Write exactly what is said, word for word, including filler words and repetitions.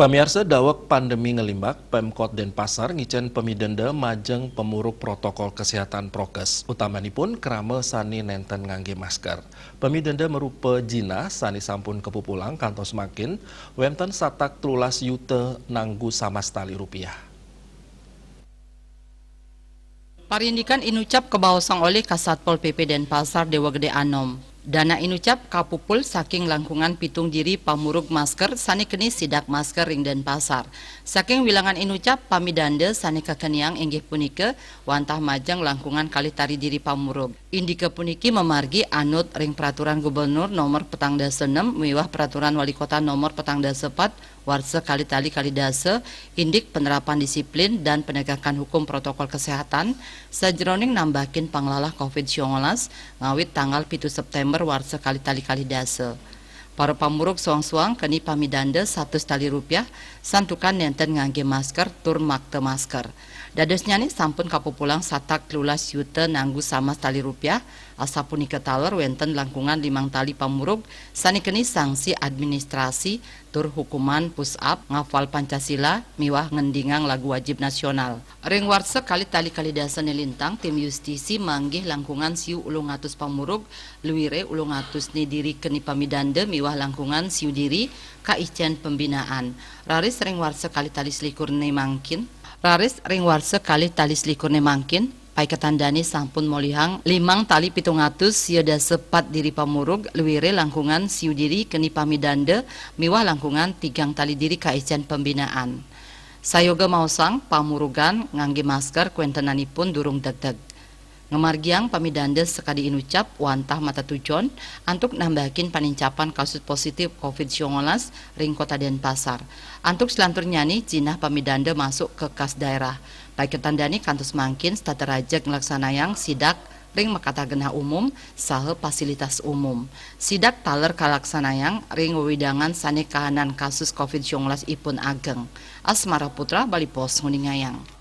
Pamiarsa, daweg pandemi nglimbak, Pemkot Denpasar ngicen pamidenda majeng pamurug protokol kesehatan prokes, utamanipun krama sane nenten ngangge masker. Pamidenda marupa jinah sane sampun kapupulang kantos mangkin wenten satak telulas yuta nanggu samas tali rupiah. Parindikan inucap kabaosang olih Kasatpol P P Denpasar Dewa Gede Anom. Dana inucap kapupul saking langkungan pitung diri pamurug masker sane keni sidak masker ring Denpasar. Saking wilangan inucap, pamidanda sane kakeniang inggih punika wantah majeng langkungan kalih tali diri pamurug. Indika puniki mamargi anut ring Peraturan Gubernur Nomor petang dasa enem miwah Peraturan Wali Kota Nomor petang dasa epat warsa kalih tali kalih dasa, indik penerapan disiplin dan penegakan hukum protokol kesehatan, sajeroning nambakin panglalah covid siangolas ngawit tanggal pitu September warsa kalih tali kalih dasa. Para pamurug soang-soang keni pamidanda satus tali rupiah, santukan nenten ngangge masker tur makta masker. Dadosnyane sampun kapupulang satak telulas yuta nanggu samas tali rupiah, asapunika taler wenten langkungan limang tali pamurug sane keni sanksi administrasi tur hukuman push-up, ngafal Pancasila, miwah ngendingang lagu wajib nasional. Ring warsa kalih tali kalih dasa ne lintang, tim justisi manggih langkungan siu ulung atus pamurug, luire ulung atus ne diri keni pamidanda miwah langkungan siu diri kaicen pembinaan. Raris ring warsa kalih tali selikur ne mangkin, raris ring warsa kalih tali selikur ne mangkin, paiketan dane sampun molihang limang tali pitung atus sia dasa pat diri pamurug, luire langkungan siu diri keni pamidanda miwah langkungan tigang tali diri kaicen pembinaan. Sayoga maosang, pamurugan ngangge masker kwentenanipun durung degdeg. Ngamargiang pamidanda sakadi inucap wantah matetujon antuk nambahakin panincapan kasus positif covid siangolas ring Kota Denpasar. Antuk selanturnyane jinah pamidanda masuk ke kas daerah. Paiketan dane kantos mangkin setata rajeg nglaksanayang sidak ring makatah genah umum saha fasilitas umum. Sidak taler kalaksanayang ring wewidangan sane kahanan kasus covid siangolas ipun ageng. Asmara Putra, Bali Post, nguningayang.